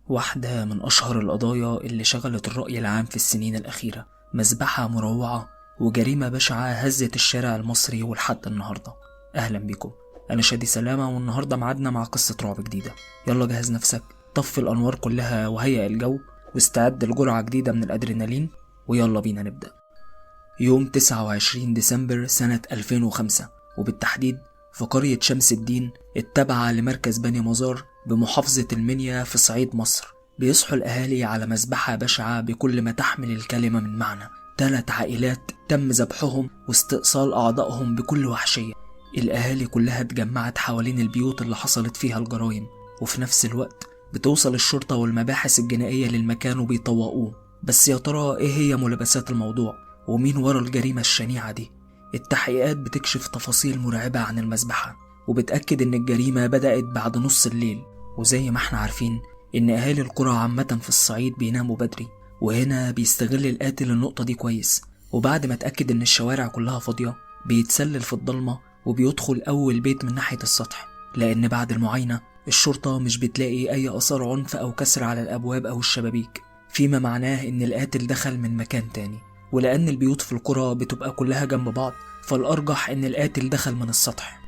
واحدة من أشهر القضايا اللي شغلت الرأي العام في السنين الأخيرة، مذبحة مروعة وجريمة بشعة هزت الشارع المصري ولحد النهاردة. أهلا بكم، أنا شادي سلامة، والنهاردة معادنا مع قصة رعب جديدة. يلا جهز نفسك، طفي الأنوار كلها وهيئ الجو، واستعد لجرعة جديدة من الأدرينالين، ويلا بينا نبدأ. يوم 29 ديسمبر سنة 2005، وبالتحديد في قرية شمس الدين التابعة لمركز بني مزار بمحافظة المنيا في صعيد مصر، بيصحوا الأهالي على مذبحة بشعة بكل ما تحمل الكلمة من معنى. 3 عائلات تم ذبحهم واستئصال أعضائهم بكل وحشية. الأهالي كلها اتجمعت حوالين البيوت اللي حصلت فيها الجرائم، وفي نفس الوقت بتوصل الشرطة والمباحث الجنائية للمكان وبيطوقوه. بس يا ترى إيه هي ملابسات الموضوع؟ ومين ورا الجريمة الشنيعة دي؟ التحقيقات بتكشف تفاصيل مرعبة عن المذبحة، وبتأكد إن الجريمة بدأت بعد نص الليل. وزي ما احنا عارفين إن أهالي القرى عامة في الصعيد بيناموا بدري، وهنا بيستغل القاتل النقطة دي كويس. وبعد ما اتأكد إن الشوارع كلها فاضية، بيتسلل في الضلمة وبيدخل أول بيت من ناحية السطح، لأن بعد المعاينة الشرطة مش بتلاقي أي آثار عنف أو كسر على الأبواب أو الشبابيك، فيما معناه إن القاتل دخل من مكان تاني. ولأن البيوت في القرى بتبقى كلها جنب بعض، فالأرجح إن القاتل دخل من السطح.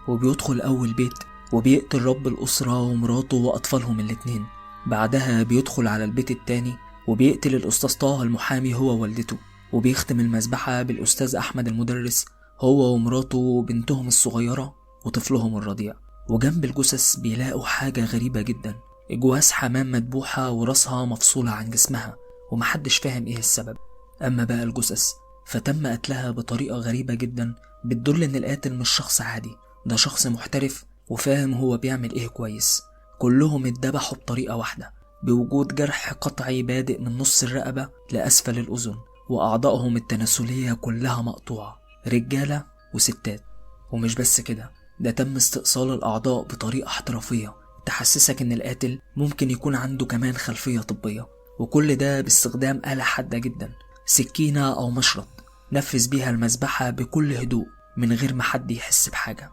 وبيدخل أول بيت وبيقتل رب الأسرة ومراته وأطفالهم الاتنين. بعدها بيدخل على البيت التاني وبيقتل الأستاذ طه المحامي هو ووالدته، وبيختم المذبحة بالأستاذ أحمد المدرس هو ومراته وبنتهم الصغيرة وطفلهم الرضيع. وجنب الجثث بيلاقوا حاجة غريبة جدا، إجواز حمام مدبوحة وراسها مفصولة عن جسمها، ومحدش فاهم إيه السبب. أما بقى الجثث فتم قتلها بطريقة غريبة جدا بتدل إن القاتل مش شخص عادي، ده شخص محترف وفاهم هو بيعمل إيه كويس. كلهم اتذبحوا بطريقة واحدة، بوجود جرح قطعي بادئ من نص الرقبة لأسفل الأذن، وأعضائهم التناسلية كلها مقطوعة، رجالة وستات. ومش بس كده، ده تم استئصال الأعضاء بطريقة احترافية تحسسك إن القاتل ممكن يكون عنده كمان خلفية طبية، وكل ده باستخدام آلة حادة جدا، سكينة أو مشرط، نفذ بيها المذبحة بكل هدوء من غير ما حد يحس بحاجة.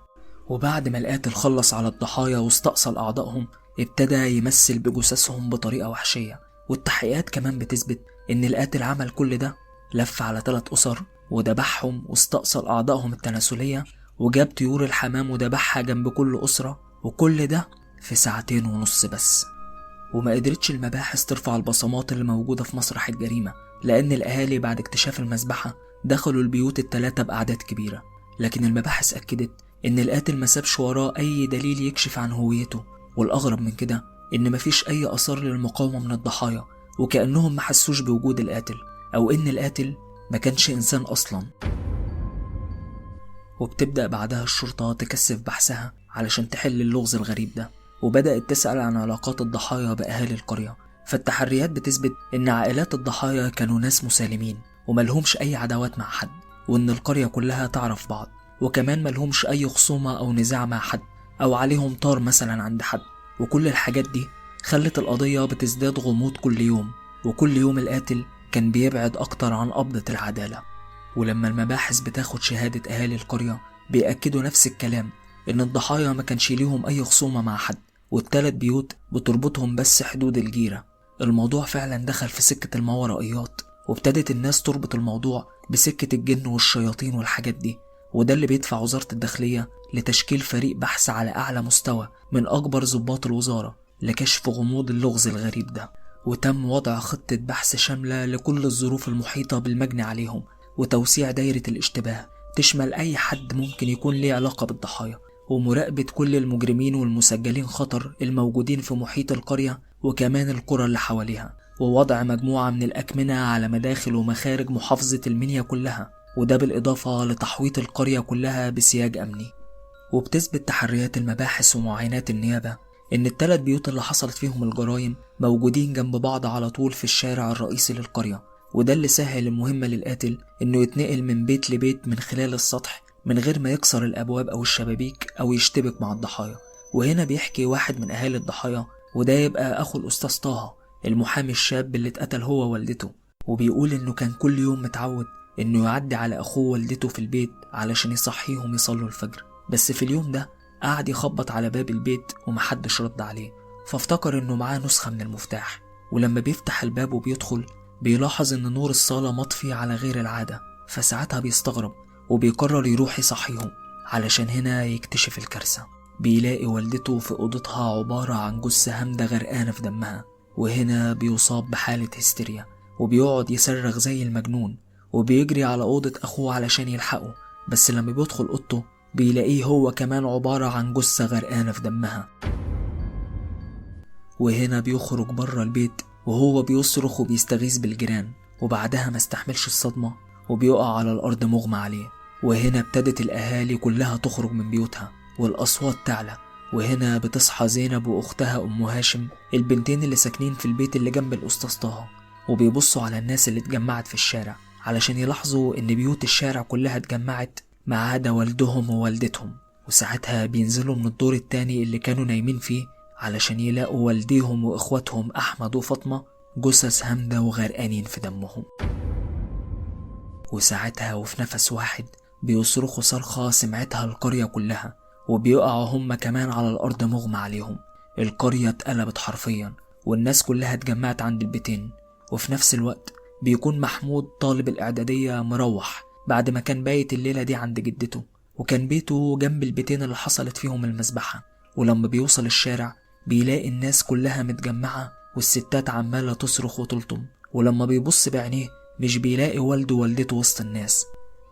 وبعد ما القاتل خلص على الضحايا واستأصل أعضائهم، ابتدى يمثل بجثثهم بطريقة وحشية. والتحقيقات كمان بتثبت إن القاتل عمل كل ده، لف على 3 أسر ودبحهم واستأصل أعضائهم التناسلية، وجاب طيور الحمام ودبحها جنب كل أسرة، وكل ده في 2.5 ساعات بس. وما قدرتش المباحث ترفع البصمات اللي موجودة في مسرح الجريمة، لأن الأهالي بعد اكتشاف المذبحة دخلوا البيوت ال3 بأعداد كبيرة. لكن المباحث أكدت إن القاتل ما سابش وراه أي دليل يكشف عن هويته، والأغرب من كده إن مفيش أي آثار للمقاومة من الضحايا، وكأنهم ما حسوش بوجود القاتل، أو إن القاتل ما كانش إنسان أصلا. وبتبدأ بعدها الشرطة تكثف بحثها علشان تحل اللغز الغريب ده، وبدأت تسأل عن علاقات الضحايا بأهالي القرية. فالتحريات بتثبت إن عائلات الضحايا كانوا ناس مسالمين وملهمش أي عداوات مع حد، وإن القرية كلها تعرف بعض، وكمان ملهمش أي خصومة أو نزاع مع حد أو عليهم طار مثلا عند حد. وكل الحاجات دي خلت القضية بتزداد غموض كل يوم، وكل يوم القاتل كان بيبعد أكتر عن قبضة العدالة. ولما المباحث بتاخد شهادة أهالي القرية بيأكدوا نفس الكلام، إن الضحايا ما كانش ليهم أي خصومة مع حد، وال3 بيوت بتربطهم بس حدود الجيرة. الموضوع فعلا دخل في سكة الماورائيات، وابتدت الناس تربط الموضوع بسكة الجن والشياطين والحاجات دي، وده اللي بيدفع وزارة الداخلية لتشكيل فريق بحث على أعلى مستوى من أكبر ضباط الوزارة لكشف غموض اللغز الغريب ده. وتم وضع خطة بحث شاملة لكل الظروف المحيطة بالمجني عليهم، وتوسيع دايرة الاشتباه تشمل أي حد ممكن يكون ليه علاقة بالضحايا، ومراقبة كل المجرمين والمسجلين خطر الموجودين في محيط القرية وكمان القرى اللي حواليها، ووضع مجموعة من الأكمنة على مداخل ومخارج محافظة المنيا كلها، وده بالإضافة لتحويط القرية كلها بسياج أمني. وبتثبت تحريات المباحث ومعاينات النيابة إن ال3 بيوت اللي حصلت فيهم الجرائم موجودين جنب بعض على طول في الشارع الرئيسي للقرية، وده اللي سهل المهمة للقاتل إنه يتنقل من بيت لبيت من خلال السطح من غير ما يكسر الأبواب أو الشبابيك أو يشتبك مع الضحايا. وهنا بيحكي واحد من أهالي الضحايا، وده يبقى أخو الأستاذ طه المحامي الشاب اللي اتقتل هو ووالدته، وبيقول إنه كان كل يوم متعود إنه يعدي على أخوه ووالدته في البيت علشان يصحيهم يصلوا الفجر، بس في اليوم ده قعد يخبط على باب البيت ومحدش رد عليه، فافتكر إنه معاه نسخة من المفتاح. ولما بيفتح الباب وبيدخل بيلاحظ إن نور الصالة مطفي على غير العادة، فساعتها بيستغرب وبيقرر يروح يصحيهم علشان هنا يكتشف الكارثة. بيلاقي والدته في أوضتها عبارة عن جثة هامدة غرقانة في دمها، وهنا بيصاب بحالة هستيريا وبيقعد يصرخ زي المجنون وبيجري على أوضة أخوه علشان يلحقه، بس لما بيدخل أوضته بيلاقيه هو كمان عبارة عن جثة غرقانة في دمها. وهنا بيخرج بره البيت وهو بيصرخ وبيستغيث بالجيران، وبعدها ما استحملش الصدمة وبيقع على الأرض مغمى عليه. وهنا ابتدت الأهالي كلها تخرج من بيوتها والأصوات تعلى، وهنا بتصحى زينب وأختها أم هاشم، البنتين اللي ساكنين في البيت اللي جنب الأستاذ طه، وبيبصوا على الناس اللي اتجمعت في الشارع علشان يلاحظوا إن بيوت الشارع كلها اتجمعت ما عدا والدهم ووالدتهم. وساعتها بينزلوا من الدور التاني اللي كانوا نايمين فيه علشان يلاقوا والديهم وإخواتهم أحمد وفاطمة جثث هامدة وغرقانين في دمهم. وساعتها وفي نفس واحد بيصرخوا صرخة سمعتها القرية كلها، وبيقعوا هم كمان على الأرض مغمى عليهم. القرية اتقلبت حرفيا والناس كلها اتجمعت عند البيتين. وفي نفس الوقت بيكون محمود طالب الإعدادية مروح بعد ما كان بايت الليلة دي عند جدته، وكان بيته جنب البيتين اللي حصلت فيهم المذبحة. ولما بيوصل الشارع بيلاقي الناس كلها متجمعة والستات عمالة تصرخ وتلطم، ولما بيبص بعينيه مش بيلاقي والده ووالدته وسط الناس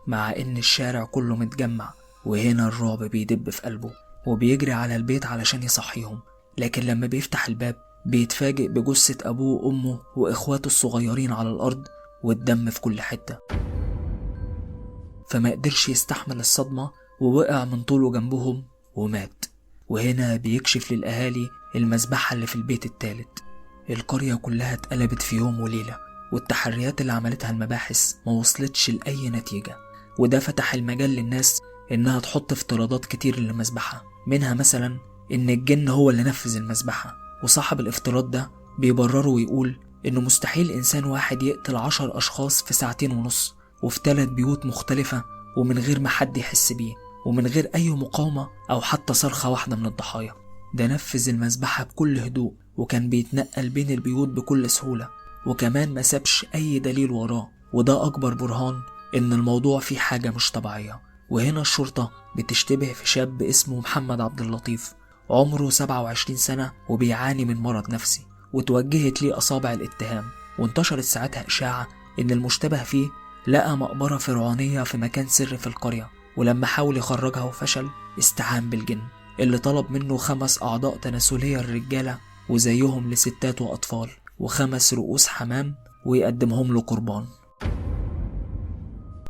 مع إن الشارع كله متجمع. وهنا الرعب بيدب في قلبه وبيجري على البيت علشان يصحيهم، لكن لما بيفتح الباب بيتفاجئ بجثة أبوه وأمه وإخواته الصغيرين على الأرض والدم في كل حتة، فما قدرش يستحمل الصدمة ووقع من طوله جنبهم ومات. وهنا بيكشف للأهالي المذبحة اللي في البيت الثالث. القرية كلها اتقلبت في يوم وليلة، والتحريات اللي عملتها المباحث ما وصلتش لأي نتيجة، وده فتح المجال للناس إنها تحط افتراضات كتير للمذبحة، منها مثلا إن الجن هو اللي نفذ المذبحة. وصاحب الافتراض ده بيبرره ويقول إنه مستحيل إنسان واحد يقتل 10 أشخاص في 2.5 ساعة وفي 3 بيوت مختلفة ومن غير ما حد يحس بيه ومن غير أي مقاومة أو حتى صرخة واحدة من الضحايا. ده نفذ المذبحة بكل هدوء وكان بيتنقل بين البيوت بكل سهولة، وكمان ما سابش أي دليل وراه، وده أكبر برهان إن الموضوع فيه حاجة مش طبيعية. وهنا الشرطة بتشتبه في شاب اسمه محمد عبد اللطيف، عمره 27 سنة وبيعاني من مرض نفسي، وتوجهت ليه أصابع الاتهام. وانتشرت ساعتها إشاعة إن المشتبه فيه لقى مقبرة فرعونية في مكان سر في القرية، ولما حاول يخرجها وفشل استعان بالجن اللي طلب منه 5 أعضاء تناسلية للرجالة وزيهم لستات وأطفال، و5 رؤوس حمام ويقدمهم له قربان.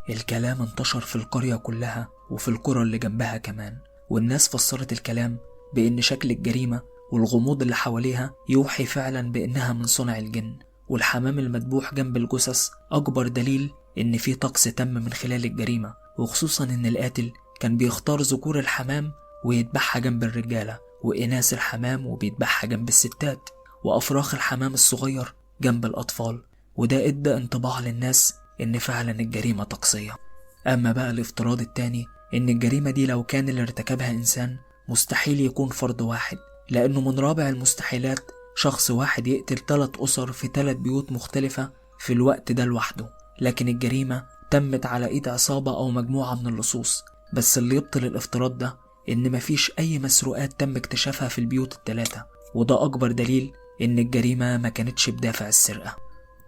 الكلام انتشر في القرية كلها وفي القرى اللي جنبها كمان، والناس فسرت الكلام بإن شكل الجريمة والغموض اللي حواليها يوحي فعلا بإنها من صنع الجن، والحمام المذبوح جنب الجثث أكبر دليل إن في طقس تم من خلال الجريمة، وخصوصا إن القاتل كان بيختار ذكور الحمام ويذبحها جنب الرجالة، وإناث الحمام وبيذبحها جنب الستات، وأفراخ الحمام الصغير جنب الأطفال، وده إدى انطباع للناس إن فعلا الجريمة طقسية. أما بقى الافتراض التاني إن الجريمة دي لو كان اللي ارتكبها إنسان مستحيل يكون فرد واحد، لأنه من رابع المستحيلات شخص واحد يقتل 3 أسر في 3 بيوت مختلفة في الوقت ده لوحده، لكن الجريمة تمت على إيد عصابة أو مجموعة من اللصوص. بس اللي يبطل الافتراض ده إن مفيش أي مسروقات تم اكتشافها في البيوت ال3، وده أكبر دليل إن الجريمة ما كانتش بدافع السرقة.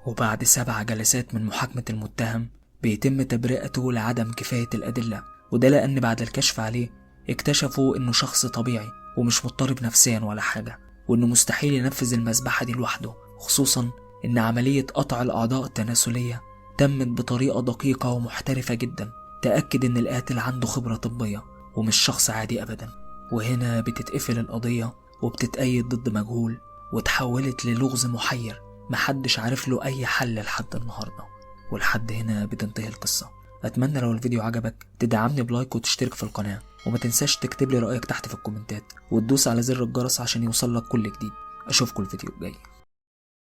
وبعد 7 جلسات من محاكمة المتهم بيتم تبرئته لعدم كفاية الأدلة، وده لأن بعد الكشف عليه اكتشفوا إنه شخص طبيعي ومش مضطرب نفسيا ولا حاجة، وإنه مستحيل ينفذ المذبحة دي لوحده، خصوصا إن عملية قطع الأعضاء التناسلية تمت بطريقة دقيقة ومحترفة جدا تأكد إن القاتل عنده خبرة طبية ومش شخص عادي أبدا. وهنا بتتقفل القضية وبتتأيد ضد مجهول، وتحولت للغز محير محدش عارف له أي حل لحد النهاردة. ولحد هنا بتنتهي القصة. أتمنى لو الفيديو عجبك تدعمني ب like وتشترك في القناة، وما تنساش تكتب لي رأيك تحت في الكومنتات وتدوس على زر الجرس عشان يوصلك كل جديد. أشوفكم الفيديو الجاي.